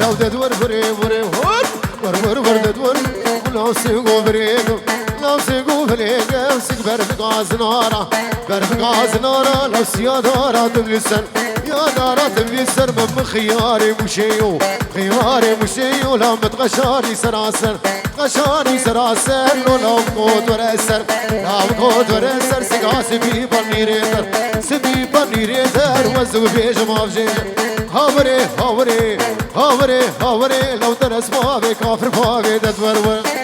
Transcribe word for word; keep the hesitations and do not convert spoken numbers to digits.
Ew de dwer vurê vurê hur. Vur vur vur de dwer. Law sêgo birêgo. Law sêgo birêgo. Sik ber bi gazinara. Ber bi gazinara. Law siya dara dibli ser. Ya dara dibli ser. Min min xiyarê muşeyo. Xiyarê muşeyo. La mit qaşarî seraser. Qaşarî seraser. Lo law kot were ser. Law kot were ser. Siga sibî panîrê der. Sibî panîrê der. Wez û bêjim avjê. Havirê, havirê, havirê, havirê, lew teres bavê, kafir bavê, det ver ver.